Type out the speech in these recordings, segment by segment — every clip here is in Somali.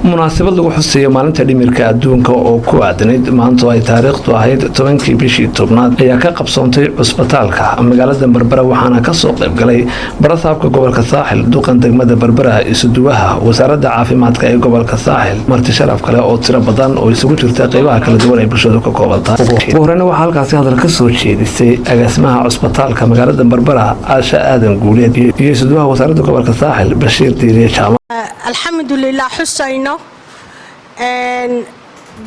Munaasabad lagu xuseeyo maalinta dhimirka adduunka oo ku aadanayd maanto ay taariikhdu ahayd 10-kii bishii 10aad ayaa ka qabsoontay cusbitaalka magaalada Berbera, waxaana kasoo qaybgalay barasaabka gobolka Saaxil, duqan degmada Berbera, isuduwaha wasaaradda caafimaadka ee gobolka Saaxil, marti sharaf kale oo tiro badan oo isugu jirta qeybaha kala duwan ay bulshadu ka koobantahay. Ugu horeyna waxaa halkaasi hadal ka soo jeedisay agaasimaha cusbitaalka magaalada Berbera, Caasha Aadan Guuleed, iyo isuduwaha wasaaradda gobolka Saaxil, Bashiir Diiriye Jaamac. Alxamdulilah, xusayno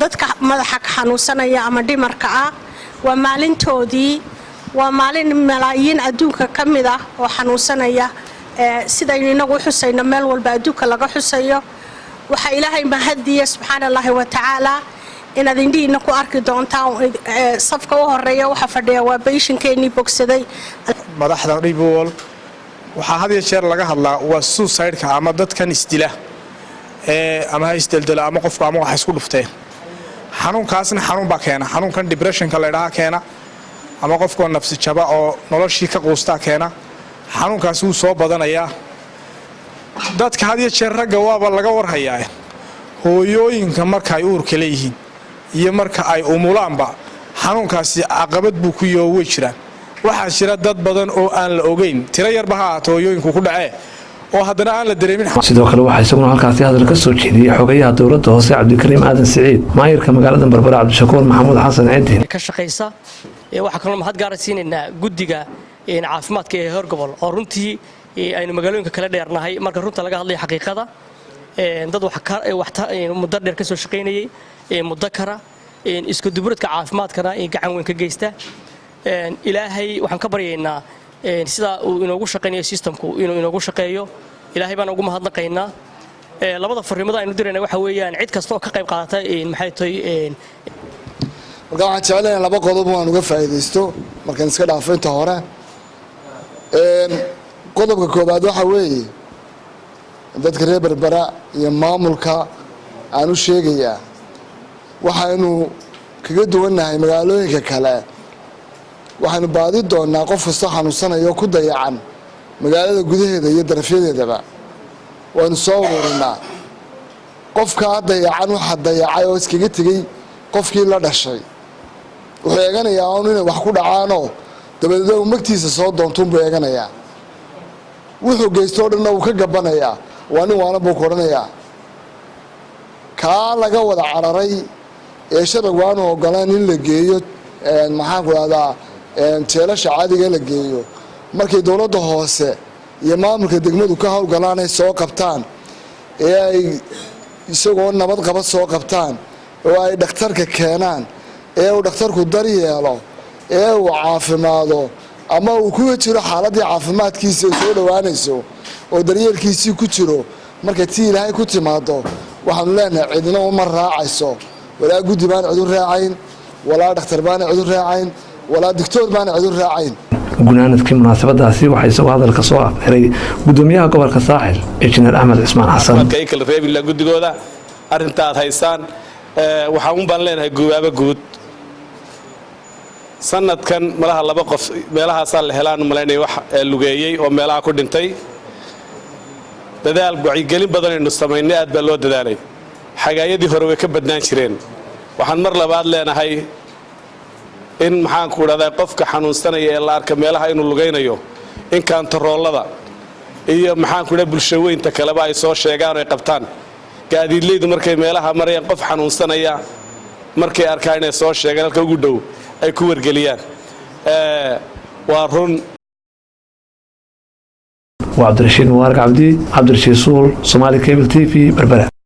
dadka madaxa ka xanuunsanaya ama dhimarka ah. Waa maalintoodii, waa maalin malaayiin adduunka ka mid ah oo xanuunsanaya sidaynu inagu xusayno meel walba adduunka laga xusayo. Waxaa Ilaahay mahadiya, subxaana Allaahi wa tacaala, inaad indhihiina ku arki doontaan. Safka u horeeya waxa fadhiya waa patientkeenii bogsaday. Madaxda DP World, waxaa had iyo jeer laga hadlaa waa suicide-ka ama dadkan isdila ee ama ha isdeldelo ama qofku ama wax isku dhufteen. Xanuunkaasna xanuun baa keena. Xanuunkan depressionka la ydhaha keena, ama qofkoo nafsi jaba oo noloshii ka quustaa keena. Xanuunkaasi wuu soo badanayaa. Dadka had iyo jeer ragga waaba laga warhayaa. Hooyooyinka marka ay uurka leeyihiin iyo marka ay umulaanba xanuunkaasi caqabad buu ku yaho. Way jiraan, waxaa jira dad badan oo aan la ogeyn, tiro yarba ha ahaato, hooyooyinku ku dhacee oo haddana aan la dareemin. Sidoo kale waxaa isaguna halkaasi hadal ka soo jeediyey xogayaha dowladda hoose, Cabdikariim Aadan Siciid, maayirka magaalada Berbera, Cabdishakuur Maxamuud Xasan Cidin. Ka shaqaysa. Waxaa kaloo mahad gaara siinaynaa guddiga caafimaadka ee heer gobol, oo runtii aynu magaalooyinka kala dheernahay marka runta laga hadlayo xaqiiqada, dad muddo dheer ka soo shaqaynayay, muddo kara isku duburadka caafimaadkana gacan weyn ka geysta. Ilaahay waxaan ka baryaynaa sidaa uu inoogu shaqaynayo systemku inuu inoogu shaqeeyo. Ilaahay baan ugu mahadnaqaynaa. Labada fariimood aynu dirayna waxa weeyaan cid kasta oo ka qayb qaadata, maxay tahay. Marka waxaan jeclahay laba qodob waan uga faa'iidaysto markaan iska dhaafo inta hore. Qodobka koobaad waxa weeye, dadka reer Berbera iyo maamulka aan u sheegayaa, waxaynu kaga duwannahay magaalooyinka kale, waxaynu baadi doonaa qof kastoo xanuunsanaya oo ku dayacan magaalada gudaheeda iyo darafyadeedaba. Waynu soo ururinaa qofkaa dayacan. Waxa dayacay oo iskaga tegey qofkii la dhashay wuxuu eeganayaa un inay wax ku dhacaanoo dabadeedna uu magtiisa soo doontuunbuu eeganayaa. Wuxuu geysto o dhanna wuu ka gabanayaa. Waa nin waana buu ku odhanayaa. Kaa laga wada cararay ee sharcigu aanu ogolaan in la geeyo, maxaan ku dhahdaa, jeelasha caadiga la geeyo, markay dowladda hoose iyo maamulka degmadu ka howlgalaan ay soo qabtaan ee ay isagoo nabad qaba soo qabtaan oo ay dhakhtarka keenaan ee uu dhakhtarku daryeelo ee uu caafimaado ama uu ku jiro xaaladdii caafimaadkiisa ay soo dhowaanayso oo daryeelkiisii ku jiro, markay tii Ilaahay ku timaado, waxaanu leenahay cidna uma raacayso. Walaa guddi baan cid u raacayn, walaa dhakhtar baana cid u raacayn, walaa doctor baana cid u raacayn. Gunaanadkii munaasabadaasi waxaa isagoo hadalka soo afxiray gudoomiyaha gobolka Saaxil, injineer Axmed Cismaan Xasan. Ay kala reebila guddigooda arrinta aad haysaan. Waxaa un baan leenahay guubaabo guud. Sanadkan malaha laba qof meelahaasaa la helaan malaynaya wax lugeeyey oo meelaha ku dhintay. Dadaal wacyigelin badanaynu samaynay, aad baa loo dadaalay. Xagaayadii hore way ka badnaan jireen. Waxaan mar labaad leenahay in, maxaanku idhahdaa, qofka xanuunsanaya ee la arka meelaha inuu lugaynayo, in kaantaroolada iyo, maxaanku idhaha, bulshaweynta kaleba ay soo sheegaan oo ay qabtaan. Gaadiidleydu markay meelaha marayaan qof xanuunsanaya markay arkaan inay soo sheegaan, halka ugu dhow ay ku wargeliyaan. Waa run. Waa Cabdirashiid Mubaarak Cabdi, Cabdirashiid Suul, Somaali Cable TV, Berbera.